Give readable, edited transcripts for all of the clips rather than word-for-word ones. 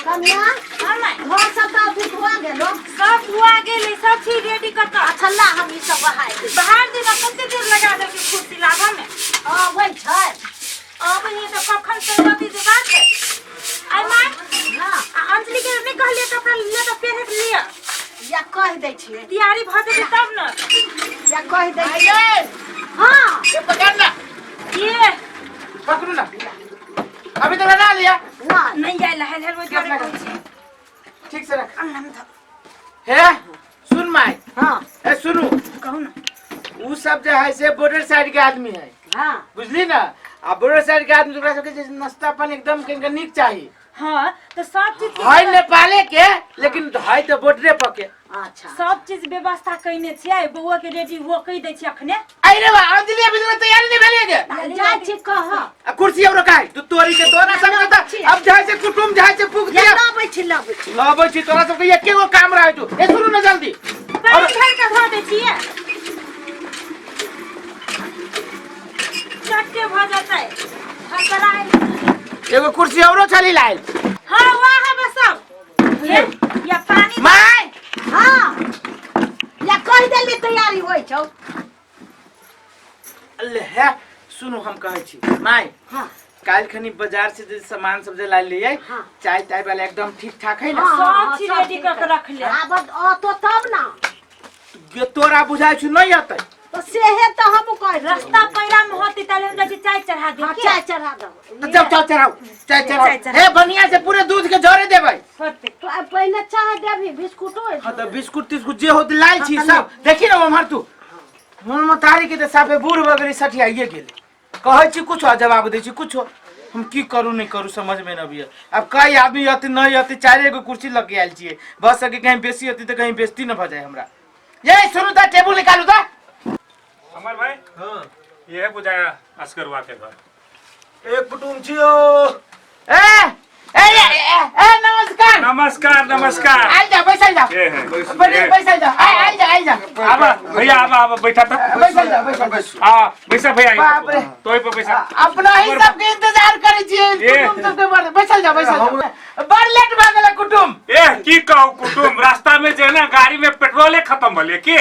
कनिया हाँ माय घर सब तऽ अभी धोआ गेलो सब धुआ गेलै सब चीज रेडी कर कऽ अच्छा ला हम ई सब बहाय दै बाहर देना कते देर लगा देलकै कुर्सी लाबऽ में अबै छै अब ही तऽ कखन से नदी जे बात है आइ माय हाँ आ अंजलि के नहि कहलियै कपड़ा ले तऽ पेहन के लिअ या कहि दै छियै तैयारी भऽ जेतै तब ने या कहि दै छियै हाँ ये पकड़ ना ये पकड़ू ना अभी तो लगा लिया नहीं नहीं आयल हेल हेल ओहि दुआरे कहै छी ठीक से रख अन्नम धऽ हे सुन माई हाँ ए सुनू कहू ना उ सब जो है से बॉर्डर साइड के आदमी है हाँ बुझली ना आ बॉर्डर साइड के आदमी ओकरा सबके जे नाश्ता पानी एकदम कनिका नीक चाही हाँ तो सब चीज के है नेपाले के लेकिन है तो बॉर्डरे पर के अच्छा सब चीज व्यवस्था कयने छियै बौआ के रेडी हुआ कहि दै छियै अखने अरे बा अंजलि अभी तक तैयारी नहीं भेलिए के जाइ छी कह आ कुर्सी और रखाई तू तोरी के तोरा सब के त अब जाय से कुटुम जाय से फूक या दिया लबै छी लबै छी लबै छी तोरा सब के एके गो काम रहे तू ए सुनू ना जल्दी पानि भरि कऽ धऽ दै छियै चट्टे भऽ जेतै हड़बड़ाइ एगो कुर्सी औरो छली लाइल हाँ वाह है बस सब हे या पानी माय हाँ या कहि देली तैयारी होइ छौ अल्ले हे सुनू हम कहै छी माय हाँ काल्हि खनी बाजार से जे सामान सब जे लाइल लियै हाँ। चाय ताय वाला एकदम ठीक ठाक है ना हाँ, सब हाँ, चीज सब रेडी ठीक कऽ के है। रख ले। आब अतो तब ना गे तोरा बुझाइ छु नहीं अतै तो सेहे तो हम कहै छी। रास्ता पैरा में होती ताले हम जाइ छी चाय चढ़ा दे हाँ के चाय चढ़ा दो तो जब चाय चढ़ाओ चाय चाय चढ़ाओ चढ़ाओ। हे बढ़िया से पूरे दूध के जरे देबै होते तो अब पहले चाय देबी बिस्कुटो हाँ तो बिस्कुट तिस्कुट जे होत लाल छी सब देखी ना उम्हर तू मोन मतारी के तऽ साफे बूढ़ भऽ गेली सठियाइए गेली कहै छी कुछो आ जवाब दै छी कुछो हम की करू नहीं करू समझ में न अबैया अब कई आदमी अति नहीं अति चारे गो कुर्सी लग के आयल छियै बस सके कहीं बेसी अति तऽ कहीं बेइज्जती न भऽ जाए हमरा ये सुनू तऽ टेबुल निकालू तऽ अमर भाई हाँ ये है बुझाया असगरुआ के घर एक कुटुम छियो ए ए ए, ए, ए नमस्कार नमस्कार नमस्कार आइल जा बैसल जा ये है बड़ी बैसल जा आइल आइल जा आइल जा आबा भैया आबा आबा बैठा था बैसल जा बैसल जा हाँ बैसा भैया बाप रे। तो पे बैसा अपना ही सबके इंतजार करै छियै ए। कुटुम सबके बड़ बैसल जा बैसल जा बड़ लेट भऽ गेलै कुटुम ए की कहू कुटुम रास्ता में जे है ना गाड़ी में पेट्रोले खत्म भले के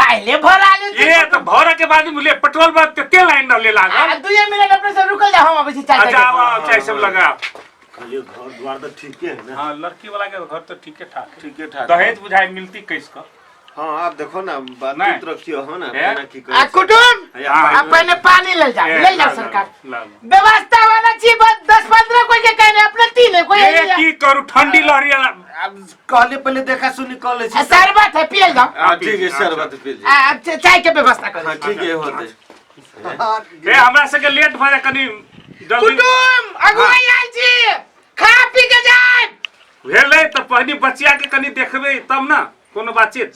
काल्हे भरा ले ये तो भरे के बाद मिले पेट्रोल पर तेल लाइन रहले लागल दुए मिनट अपने से रुकल जा हम अबै छी चाय अच्छा आओ आओ चाय सब लगा कहलिए घर द्वार तो ठीके है ना हाँ लड़की वाला के घर तो ठीके ठाक है। ठीके ठाक दहेज बुझाई मिलती कैस का हाँ आप देखो ना बातचीत नहीं। रखियो हो ना है? बिना की आ कहे कुटुम हाँ, आ पहले पानी ले जा ए, ले जा ला, सरकार ला, ला। व्यवस्था वाला छी बस 10 15 कोई के कहने अपने तीन है कोई ए नहीं है। की करू ठंडी लहरी आला अब कहले पहले देखा सुनी कर ले आ, शरबत है पियल जाओ हाँ ठीक है शरबत पी लीजिए आ, अब चाय के व्यवस्था कर हाँ ठीक है होते ए हमरा सबके लेट भऽ जाय कनी जल्दी कुटुम अगुवाई आयल छी खा पी के जाए भेलै तऽ पहिने बचिया के कनी देखबै तब ना कोनो बातचीत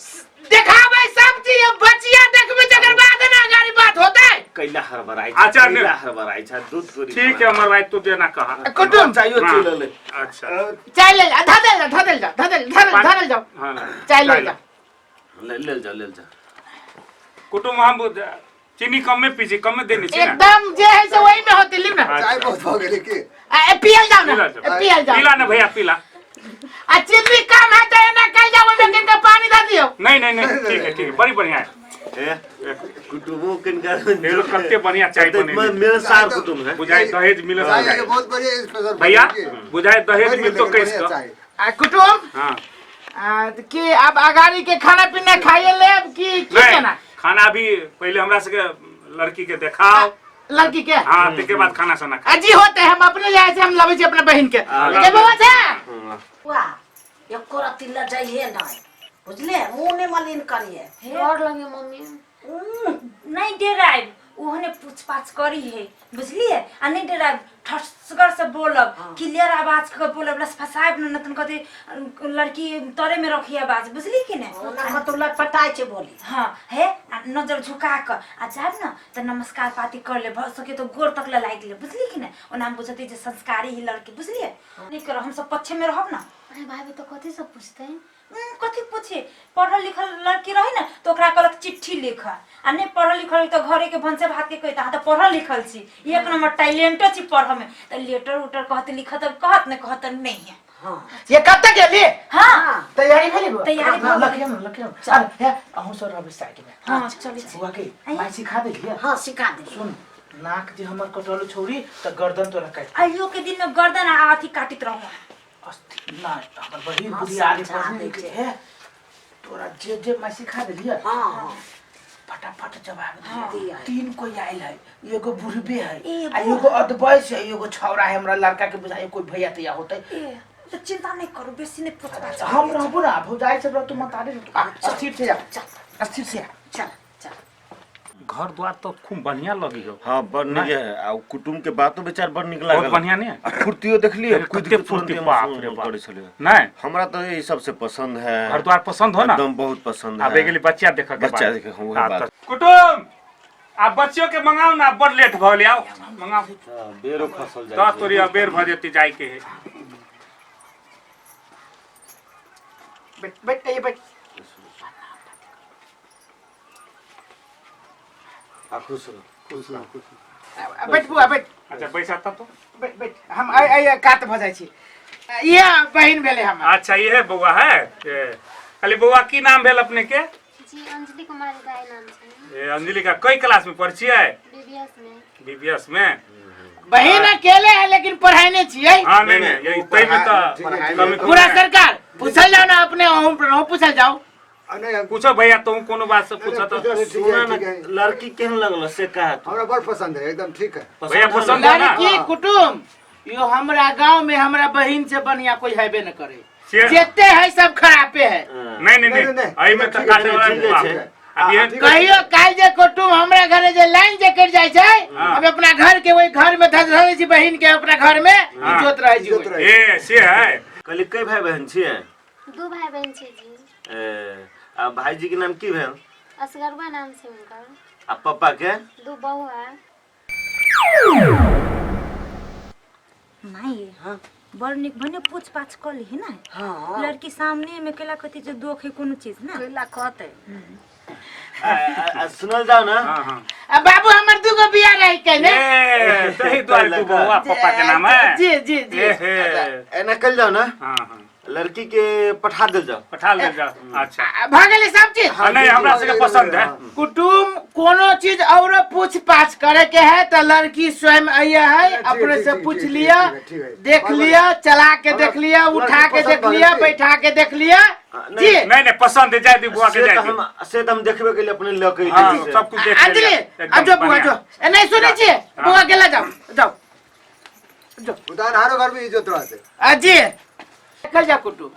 देखाबै सब चीज अब बचिया देखबै तकर बाद ना गाड़ी बात होतै कैला हड़बड़ाई छै अच्छा, कैला नहीं। हड़बड़ाई छै दूध तोरी ठीक है हमर भाई तू देना कहा कुटुम चाहियो हाँ। चल ले अच्छा चाय ले जा धर ले जा धर ले जा धर ले धर धर जाओ हाँ चाय ले जा ले ले जा ले जा कुटुम हम चीनी कमे पी छी कमे देने छी ना एकदम जे है से वही में होती लिव ना चाय बहुत भऽ गेलै की आ, ए, पियल जाओ ना पीला जाओ। ए, पियल जाओ पीला ना भैया पीला आ चीनी कम है तो एना कल जाओ ओहिमे किनका पानी दे दियो नहीं नहीं नहीं ठीक है ठीक है बड़ी बढ़िया है ए कुटुंबो किनका मेरो कते बढ़िया चाय बनेने मेरे सार कुटुंब है बुझाई दहेज मिलत चाय बुझाई के बहुत बढ़िया स्पेशल भैया बुझाई दहेज मिल तो कैस का चाय आ कुटुम हाँ आ, त की अब अगाड़ी के खाना पीना खाइए लेब की की नहीं केना खाना भी पहले हमरा सबके लड़की के देखाओ लड़की के हाँ तके बाद खाना साना खा अजी होते हम अपने जाए से हम लबै छी अपने बहन के के बाबा छै वाह एको रत्ती लजैहे नहि बुझले मुँह नहि मलिन करिहे डर लगे मम्मी नहीं डरायब ओहने पूछपाछ करी है बुझलिए आ नहीं डरायब ठसगर से बोलब क्लियर आवाज के बोलब लस फसायब न नतन कथी लड़की तरे में रखी आवाज बुझली कि नहीं ओना कतौ लटपटाइ छै बोली हाँ हे आ नजर झुका कऽ आ जायब न तऽ नमस्कार पाती कर ले भऽ सके तो गोर तक ले लागि ले बुझली कि नहीं ओना हम बुझती जे संस्कारी ही लड़की बुझलिए नहीं करब हम सब पक्षे में रहब ना अरे भाभी तो कथी सब पूछते हैं कथी पूछे पढ़ल लिखल लड़की रही ने तो ओकरा कहलक चिट्ठी लिख आ नहीं पढ़ल लिखल तो घरे के भनसे भात के कहता तऽ पढ़ल लिखल छी एक नंबर टैलेंटो छी पढ़ऽ में तऽ लेटर उटर कहत लिखत तऽ कहत नहीं कहत नहीं है हाँ ये कब तक गेली हाँ तैयारी भेली बौआ? तैयारी भऽ गेलै। लखियौ ने, लखियौ ने। अरे, हे, अहूँ सब रहबै साइड में हाँ चलै छी बौआ के माय सिखा देलियै हाँ सिखा देली सुन नाक जे हमर कटल छौरी तऽ गर्दन तोरा काटि आइयो के दिन में गर्दन आ अथी काटित रहू अस्थिर ना हमर बहिन हाँ, बुधियारी समझा पढ़ने दै लिखे छै। है तोरा जे जे मैं सिखा देलियै हाँ हाँ फटाफट जवाब दे दिया। तीन कोई आयल है एगो बुढ़बे है एगो? आ एगो अधबयस है एगो छौड़ा है हमरा लड़का के बुझाइ कोई भैया तैया होते ए तो चिंता नहीं करू बेसी नहीं पूछ पाछ हम रहबो ना भौजाई सब रहतु मतारी रहतु आ, अस्थिर से जा अस्थिर से आ। चल चल घर द्वार तो खूब बढ़िया लगी हो हाँ बड़ नीक है आ कुटुम के बातो विचार बड़ नीक लागल बहुत बढ़िया ने आ फुर्तियो देखलिए अरे कूद कते के फुर्ती, तुरंते बाप रे हम बाप। करै छलियै नहीं हमरा तो यही सबसे पसंद है घर द्वार पसंद हो ना एकदम बहुत पसंद है आबे गेली बच्चा देख के बच्चा देखे, हाँ, वही बात। कुटुम आ बच्चियों के मंगाओ ना बड़ लेट भऽ गेलै आओ मंगाओ हाँ, बेरो खसल जाइ दस छै। तोरी अबेर भऽ जेतै जाय के है बैठ बैठ ये बैठ आ खुश रहो खुश रहो, खुश रहो। आ, बैठ बुआ बैठ अच्छा बैसा तब तो बैठ बैठ हम आइ आइ कात भऽ जाइ छी ये बहिन भेलै हमर अच्छा ये बौआ है ए, खाली बौआ की नाम भेल अपने के जी अंजलि कुमारी दाई नाम छै ए, अंजलि का कई क्लास में पढ़ छियै बीबीएस में बीबीएस में बहिन अकेले है लेकिन पढ़ाइने छियै हाँ नहीं नहीं यही तई में तो ठीक है, ठीक कमी है। पूरा सरकार पूछल जाओ ना अपने अहूँ अहूँ पूछल जाओ आ, नहीं हम पूछो भैया तुम कोनो बात से पूछो तो नहीं, ठीक है, सुना ना ठीक है। लड़की केहन लगल से कहा तू हमरा बड़ पसंद है एकदम ठीक है भैया है पसंद ना? है ना? लड़की कुटुम यो हमरा गांव में हमरा बहिन से बढ़िया कोई हैबे न करे से- जेते है सब खराबे है हाँ। नहीं नहीं नहीं, नहीं नहीं, एहि में तो ठीक है, काटे वाला ठीक है, बाप। ठीक है। अब ये ठीक है। कहियो काल जे कुटुम हमरा घरे जे लाइन जे कटि जाइ छै हाँ। हम अपना घर के वही घर में धस धरै छी बहिन के अपना घर में हाँ। इज्जत रहै छी इज्जत ओहि। रहै। ए से है कहली कई भाई बहन छियै दू भाई बहन छै जी ए, आ भाईजी के नाम की भेल असगरवा नाम छै हुनकर आ पप्पा के दू बहू है माई हाँ बड़ नीक भने पूछ पाछ कऽ लीही ना हाँ लड़की सामने में केला कहती जे दोख है कोनो चीज ना कैला कहते आ, आ, आ, सुनल जाओ ना हाँ हाँ आ बाबू हमर दूगो बियाह रही के ने ए तही द्वारे तू बौआ पापा के नाम है जी जी जी ए हे एना कल जाओ ना हाँ हाँ लड़की के पठा देल जाओ पठा लेल जाओ अच्छा आ, भऽ गेलै सब चीज हाँ, नहीं हमरा सबके पसंद है कुटुम कोनो चीज औरो पूछ पाछ करे के है तो लड़की स्वयं आइए है ठीक, अपने ठीक, से ठीक, पूछ ठीक, लिया ठीक है, ठीक है। देख बराबर। लिया चला के हमरा देख लिया लड़की उठा के पसंद देख भऽ लिया गेल। बैठा के देख लिया नहीं, जी नहीं नहीं पसंद है जाय दी बुआ के से जाय तो दी हम से तो हम देखबे के लिए अपने लऽ के हाँ, अयली से। सब कुछ देख अंजलि लिया आ जो बुआ जो ए, नहीं सुनै छियै बुआ गेला जाओ जाओ उदाहरण हारो घर में इज्जत रहते आ जी देखल जा कुटुम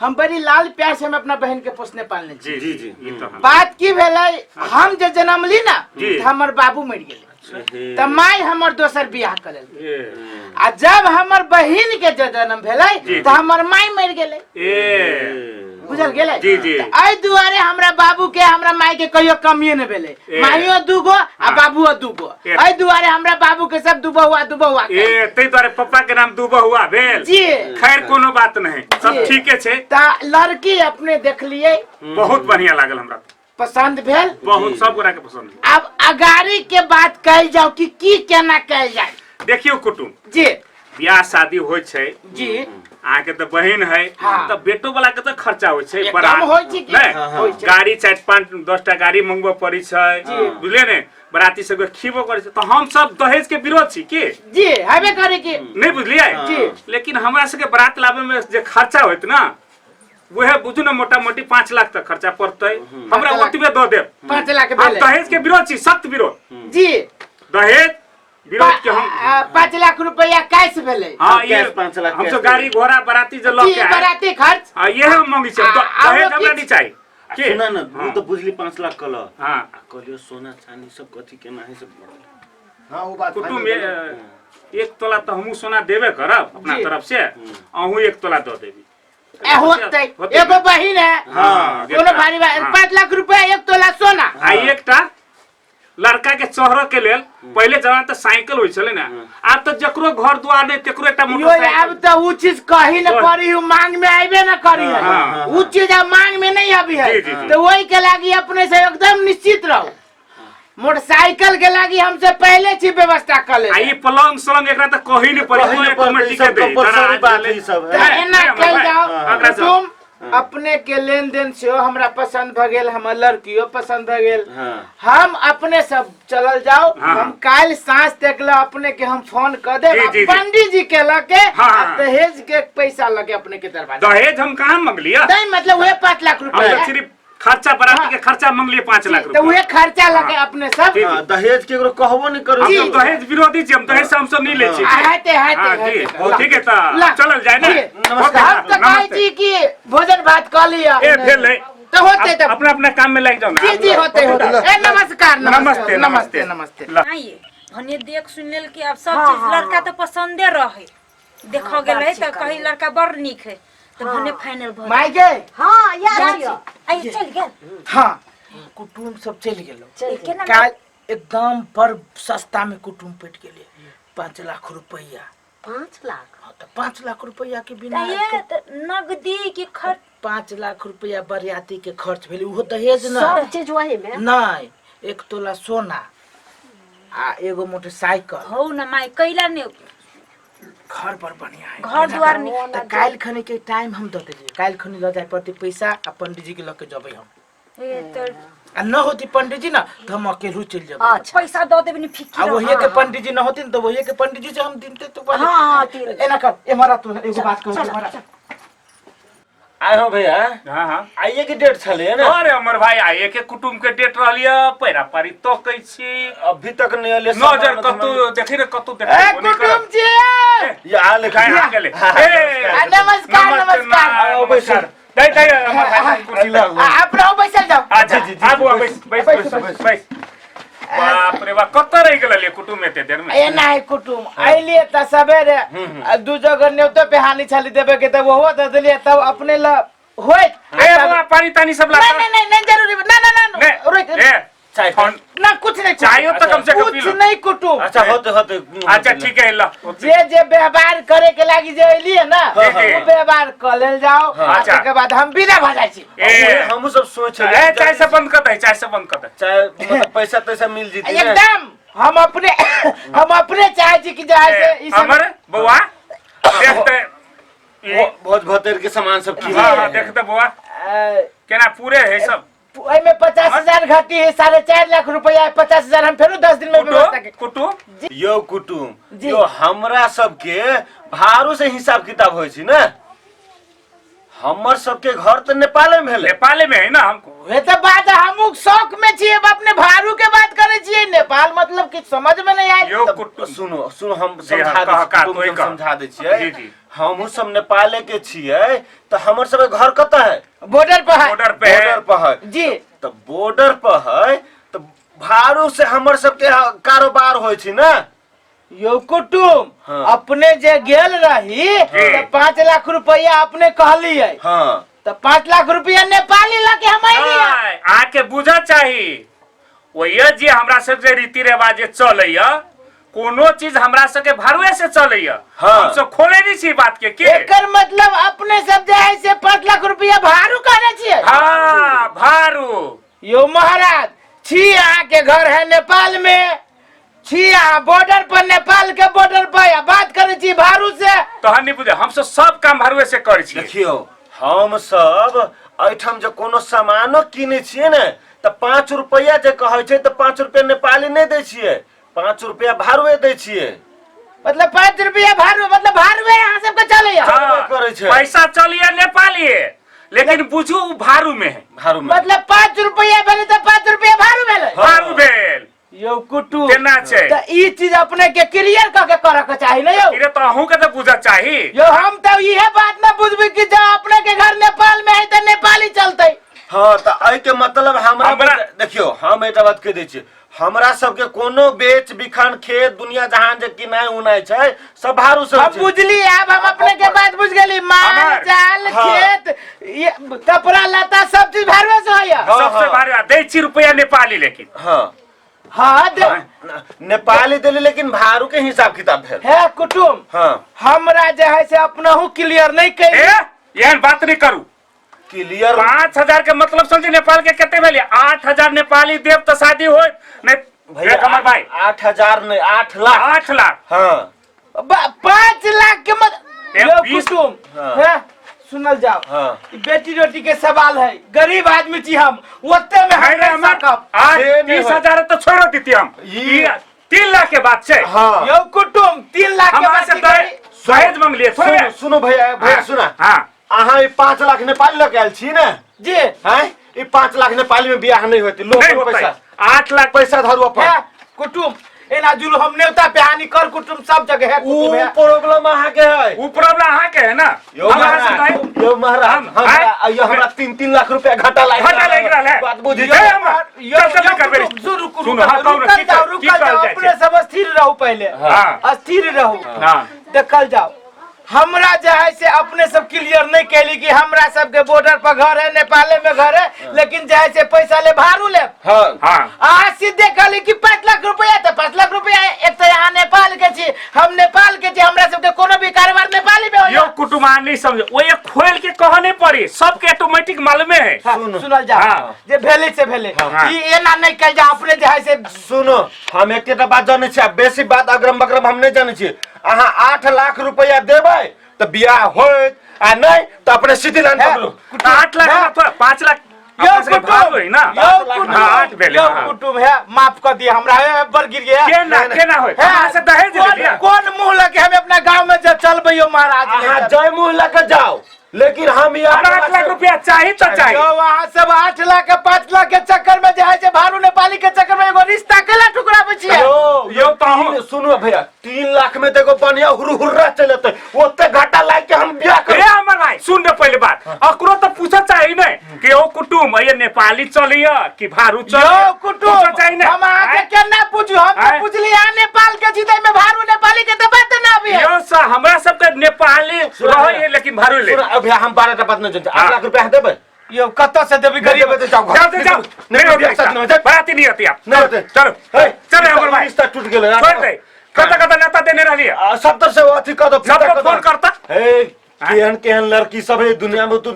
हम बड़ी लाल प्यार से हम अपना बहन के पोसने पालने छी जी जी, जी जी। ई तो हाँ। बात की भेलै हम जे जनमली ना जी। तऽ हमर बाबू मरि गेलै हे। तऽ माय हमर दोसर बियाह कऽ लेलकै ए आ जब हमर बहिन के जे जन्म भेलै जी। तऽ हमर माय मरि गेलै ए बुझल गेलै जी, जी। तऽ एहि दुआरे हमरा बाबू के हमरा माय के कहियो कमिए नहि भेलै ए। माइयो दूगो आ हाँ। बाबूओ दूगो ए। एहि दुआरे हमरा बाबू के सब दू बहुआ दू बहुआ ए तै दुआरे पप्पा के नाम दू बहुआ भेल जी खैर कोनो बात नहीं सब जी। ठीके छै तऽ लड़की अपने देखलियै बहुत बढ़िया लागल हमरा पसंद भेल बहुत सब गोरा के पसंद भेल। अब अगाड़ी के बात कहल जाओ कि की केना कहल जाए देखियौ कुटुम जी बियाह शादी होइ छै जी अहाँके तऽ बहिन है हाँ। तऽ बेटो वाला के तऽ खर्चा होइ छै एकदम बारात होइ छै कि? नहि हाँ, हाँ। होइ छै। गाड़ी 4 5 10 टा गाड़ी मंगबऽ पड़ै छै बुझलियै ने बराती सबके खीबो करै छै तऽ हम सब दहेज के विरोध छी की जी हेबे करे की नहि बुझलियै जी। लेकिन हमरा सबके बारात लाबे में जे खर्चा होइत ना वह बुझू ना मोटा मोटी 5 लाख तक खर्चा पड़तै हमरा 5 लाख। ओतबे दऽ देब 5 लाख हम भेलै दहेज के विरोध छी सख्त विरोध जी दहेज विरोध के हम 5 लाख रुपया कैश भेलै हाँ ये कैश 5 लाख हम कैश सब गाड़ी घोड़ा बराती जे लऽ जी के आए बराती खर्च हाँ ये हम मंगी छी आ- दहेज आरो हमरा किछु? नहीं चाही आ के सुना ना हाँ, उ तो बुझली 5 लाख कहल हाँ आ कहलियो सोना चांदी सब कथी केना है सब हाँ वो बात कुटुम्ब फाइनल भेलै। 1 तोला तऽ हमहूँ सोना देबे करब अपना जी। तरफ से अहूँ 1 तोला दऽ देबी ए, होतै होतै। एगो बहिन है हाँ कोनो भारी बात हाँ। 5 लाख रुपया 1 तोला सोना आ एकटा लड़का के चढ़ के लेल पहिले जमाना तऽ साइकिल होइ छलै ने आब तऽ जकरो घर द्वार नहि तकरो एकटा यो आब मोटरसाइकिल तो उ चीज कही न ओह। पड़ी उ मांग में आबे न करी है हाँ, उ चीज अब मांग में नहीं अभी है जी, जी, जी। तो वही के लागी अपने से एकदम निश्चित रहो मोटरसाइकिल के लागी हमसे पहले छी व्यवस्था कर ले आ ई पलंग सलंग एकरा त कही नहीं पड़ी कही नहीं पड़तै, ऑटोमेटिक ई सब दे कंपलसरी बात है ई सब तऽ है। एना कयल जाओ ओकरा सब कुटुम अपने के लेन देन सेहो हमरा पसंद भ गेल, हमर लड़कियो पसंद भ गेल। हाँ। हम अपने सब चलल जाओ। हाँ। हम काल्हि साँझ तक ला अपने के हम फोन कर देब जी, आ जी, जी। पंडित जी के लके हाँ, आ हाँ। दहेज के पैसा लगे अपने के दरवाजा। दहेज हम कहाँ मंगलिया? नहीं मतलब वह 5 लाख हम रुपया तो सिर्फ खर्चा, बराती के खर्चा मंगलिए 5 लाख तो रुपया। वह खर्चा लगे अपने सब। जी। हाँ, दहेज के एकरो कहबो नहीं करू। हम तो दहेज विरोधी छी, हम दहेज से हमसब नहीं लै छी। हेते हेते हाँ, जी। हेते। ठीक है तऽ ला। चलल जाय ने। जी। नमस्कार। हम तो कहै नमस्ते। छी कि भोजन भात कऽ लिअ। ए भेलै। तऽ होते तऽ अपना अपना काम में लागि जाओ ना। जी जी होते होते। ए नमस्कार। नमस्ते। नमस्ते। नमस्ते। नमस्ते। ला। आइए भने देख सुन लेल कि अब सब हाँ, चीज हाँ, लड़का तो पसंदे रहे, देखो हाँ, गेल रहे बातचीत तो कही करी। लड़का बड़ नीक है तो भने फाइनल भ माय गे। हाँ याद छियो। आइए चल गेल। हाँ कुटुम्ब सब चलि गेलो। चल गेल। केना? काल्हि एकदम बड़ सस्ता में कुटुम्ब पेट गेलै, 5 लाख रुपया। 5 लाख? हाँ, तऽ 5 लाख रुपया के बिना ये तो नगदी के खर्च 5 लाख रुपया बरियाती के खर्च भेलै, ओहो दहेज न। सब चीज वही में? नहीं, 1 तोला सोना आ एगो मोटरसाइकिल। हो न माई कैला ने घर पर बढ़िया है। घर द्वार नि तऽ काल्हि खनी के टाइम हम दऽ देलियै, काल्हि खनी लऽ जाय पड़तै पैसा आ पंडीजी के लऽ के जबै हम। ए तो आ न होती पंडीजी न तऽ हम अकेलू चलि जेबै। अच्छा। पैसा दऽ देबनी फिक्की। आ वही के पंडीजी न होती तऽ वही के पंडीजी से हम दिनते तो हाँ, हाँ, तीन। एना कर एम्हर आ तू, एगो बात कहू एम्हर आ। आए हो भैया। हाँ हाँ। आइए के डेट छलै ने? अरे अमर भाई, आइए के कुटुम्ब के डेट रहलिए, पैरा पारी तकै छी। अभी तक नहीं अले। नजर कतौ देखी रे, कतौ ए देखी। कुटुम्ब जी। ये आ लेखा। काय आ गेले। ए आ, नमस्कार, नमस्कार। आओ, बैसू। दे दे अमर भाई कुर्सी ला। आ, आप रहो बैसल जाओ। अच्छा आ बुआ, बैस बैस बैस बैस। बाप रे बाप, कतऽ रहि गेल कुटुम्ब एते देर में? एना है कुटुम्ब, अइलिए तऽ सवेरे आ दू जगह न्योतो पेहानी छली देबे के तऽ ओहो दऽ देलियै, तब अपने ल होइत। ए बुआ, पानी तानी सब ला। नहीं नहीं नहीं नहीं जरूरी ना ना ना। नहीं, रुक। ए चाय। ना कुछ नहीं। चायो तो कम से कम पी कुछ लो। नहीं कुटुम्ब। अच्छा होते होते। अच्छा ठीक है, ला। जे जे व्यवहार करे के लागी जे अइलिए ना जी, जी। वो व्यवहार कऽ लेल जाओ। हाँ। अच्छा। तकर बाद हम विदा भऽ जाइ छी। ए हमहूँ सब सोच ए चाय सब बंद कर दे, चाय सब बंद कर दे। चाय मतलब पैसा तैसा मिल जीती ने? एकदम हम अपने हम अपने चाहे छी कि जे है से ई सब अमर बौआ देखते भोज भतेर के सामान सब की हाँ हाँ देखते बौआ केना पूरे है सब। ओहिमे 50,000 घटी है, 4.5 लाख रुपया है, 50,000 हम फेरो 10 दिन में व्यवस्था के कुटु कुटु यो कुटुम जी। यो हमरा सबके भारू से हिसाब किताब होइ छै ने, हमर सबके घर तऽ नेपाले में भेलै। नेपाले में है ना हमको। वे तो बात हमहू शौक में छियै, अब अपने भारू के बात करे छियै, नेपाल मतलब कि समझ में नहीं आयल। यो कुटु सुनो सुनो हम जी, हाँ, समझा दै कह, छी, कह, कुटुम तोही के हम कह। समझा दै छियै। जी, जी। हमहूँ सब नेपाले के छियै तऽ हमर सबके घर कतऽ है? बॉर्डर पर है। बॉर्डर पे है। बॉर्डर पर है। जी। तऽ बॉर्डर पर है तऽ भारू से हमर सबके कारोबार होइ छै ने। यो कुटुम हाँ। अपने जे गेल रही जी। तो 5 लाख रुपया अपने कहलियै हाँ। तो 5 लाख रुपया नेपाली लके हम अइलियै। नहीं, आके बुझा चाही ओहि जे हमरा सब जे रीति रिवाज जे चलैया, कोनो चीज हमरा सबके भारुए से चलैया। हाँ। हम सब खोले नहीं छी बात के एकर मतलब अपने सब जे है से 5 लाख रुपया भारू कहने छियै। हाँ भारू। यो महाराज छी अहाँ के घर है नेपाल में, छी अहाँ बॉर्डर पर, नेपाल के बॉर्डर पर आ बात करे छी भारू से। तहन नहीं बुझे, हम सब सब काम भारुए से करै छी। देखियौ हम सब एहिठाम जे कोनो सामानो किनै छियै ने तऽ 5 रुपैआ जे कहै छै तऽ 5 रुपैआ नेपाली नहि दै छियै, 5 रुपैआ भारुए दै छियै। मतलब 5 रुपया भारू, मतलब भारुए अहाँ सबके चलैया। हाँ, करै छै। पैसा चलिए नेपाली, लेकिन बुझू उ भारू में है। भारू में। मतलब 5 रुपया भेलै तऽ 5 रुपया भारू भेलै। हाँ। भारू भेल। यौ कुटु केना छै? तऽ ई चीज अपने के क्लियर कऽ के करऽ के चाही ने यौ। इरे तऽ अहूँ के तऽ बुझऽ चाही। यौ हम तऽ इहे बात न बुझबै कि जब अपने के घर नेपाल में है तऽ नेपाली चलतै। हाँ तऽ एहिके मतलब हमरा देखियौ हम एकटा बात कहि दै छी, हमरा सबके कोनो बेच बिखन खेत दुनिया जहान जे किनाइ उनाइ छै सब भारू से हम होइ छै। बुझली, आब हम अपने के बात बुझ गेली। माल हमर। जाल हाँ। खेत ये कपड़ा लत्ता सब चीज भारुए से होइया। हाँ, सबसे हाँ। भारी दै छी रुपया नेपाली, लेकिन हाँ हाँ दे। नेपाली देली लेकिन भारू के हिसाब किताब भेल। हे कुटुम हाँ हमरा जे है से अपनहु क्लियर नहीं ए कैली। एहन बात नहीं करू। क्लियर 5000 के मतलब समझी नेपाल के कते भेलै? 8000 नेपाली देव तऽ शादी होत नहीं। भैया हमर भाई 8000 नहीं, 8 लाख। 8 लाख। हाँ। 5 लाख के मत ए, यो 20 कुटुम हाँ। है, सुनल जाओ। हाँ। ई बेटी रोटी के सवाल है, गरीब आदमी छी हम, ओते में हम नहीं रे, नहीं हमर सकब। आठ से नहीं 30 होय। हजार तो छोड़ो दीती हम। ई- ई 3 लाख के बात छै। हाँ। यो कुटुम 3 लाख के हम अहाँ बात से की करी। दहेज मंगलिए थोड़े। सुनो सुनो भैया, भैया हाँ, सुना। हाँ। अहाँ ई 5 लाख नेपाली लऽ के आयल छी ने? जी। हैं, ई 5 लाख नेपाली में बियाह नहीं होते। लो नहीं अपन होतै। पैसा। 8 लाख पैसा धरू अपन। है कुटुम, एना जुलू हम नेवता पेहानी कर कुटुम सब जगह है ऊ कुटुम है। प्रॉब्लम अहाँ के है। उ प्रॉब्लम अहाँ के है ना। यो हम अहाँ से महाराज, यो महाराज, हम- हमरा यो हमरा 3-3 लाख रुपया घाटा लागि घाटा लागि रहल है। बात बुझी। हे हमरा, यो चल, चल, यो करबै। कुटुम, सुन, रुकू, सुन, हाँ, कहू ने, रुकल की जाओ, की रुकल कहल जाओ, जाइ अपने छै? सब स्थिर रहू पहले। हाँ। स्थिर रहू। हाँ। देखल जाओ, हमरा जे है से अपने सब क्लियर नहीं कैली कि हमरा सबके बॉर्डर पर घर है, नेपाले में घर है, लेकिन जे है से पैसा ले भारू ले। हाँ। हाँ। आ सीधे कहली कि 5 लाख रुपया, तो 5 लाख रुपया एक तो यहाँ नेपाल के छी, हम नेपाल के छी, हमरा सबके कोनो भी कारोबार नेपाली में होइया। यो कुटुम अहाँ नहीं समझ, वो ये खोल के कह नहीं पड़ी, सबके ऑटोमेटिक मालूमे है। हाँ, सुनो। सुनल जाओ। हाँ। जे भेले से भेले। हाँ। ई एना नहीं कल जा अपने जे है से। सुनो, हम एकेटा बात जानै छी, आ बेसी बात अगरम बगरम हम नहीं जानै छी। अहाँ 8 लाख रुपया देबै तऽ बियाह होत, आ नहीं तऽ अपने सीधी लाइन है, पकड़ू। कुटुम, 8 लाख है। ना थोड़ा, 5 लाख यो अपना सबके भाव कुटुम, है ना। यो कुटुम, हाँ, 8 भेलै, यो हाँ। कुटुम है, माफ कर दिया हमरा, है, बड़ गिर गया। केना केना होय? है, अहाँ से दहेज कोन लेलियै? कोन मुंह लगे हम अपना गांव में जब चलबै यो महाराज अहाँ लेकर। जय मुँह लऽ के जाओ, लेकिन हम ई हमरा 8 लाख रुपया चाही तऽ चाही। यो वहाँ सब 8 लाख के 5 लाख के चक्कर में जे है से भारू नेपाली के चक्कर में एगो रिश्ता केला टुकराबै छियै। यो यो तऽ अहूँ- सुनू भैया, 3 लाख में देखो बढ़िया हुरहुर्रा चलते, ओते घाटा लाग के हम बियाह रे करब। हमर भाई सुन रे पहले बात, अकरो तऽ पूछऽ चाही ने कि ओ कुटुम ये नेपाली चलैया कि भारू चलैया। यो कुटुम, पूछऽ चाही ने। हम अहाँ के आँय? केना पूछू, हम तऽ आँय? पूछली अहाँ नेपाल के छी, ताहिमे भारू नेपाली के तऽ बात ना अभी है। यो सा हमरा सबके नेपाली रहै है लेकिन भारू ले। सुन भैया, हम 12 टा बात नहीं जानते। 8 हाँ। लाख रुपया देबै? यो कतऽ से देबै गरीब गरीब? जाओ घर। जाओ जाओ, नहीं नहीं बियाह साथ नहीं होतै। बराती नहीं होती आप। नहीं होतै। चलो हे, चलो हमर भाई, रिश्ता टूट गेलै। छोड़ दे, कतऽ कतऽ नेता देने रहलियै। आ, सब तरफ से अथी कऽ दो, सबके फिदा कऽ दो। फोन करता। हे, केहन केहन लड़की सब है दुनिया में, तू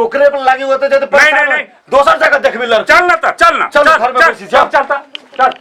ओकरे पर लागी होते जेते नहीं, नहीं, नहीं। दोसर जगह देखबी लड़की। चल ना तऽ, चल ना, चल, घर में चल बैसी, चल। चल चल चल।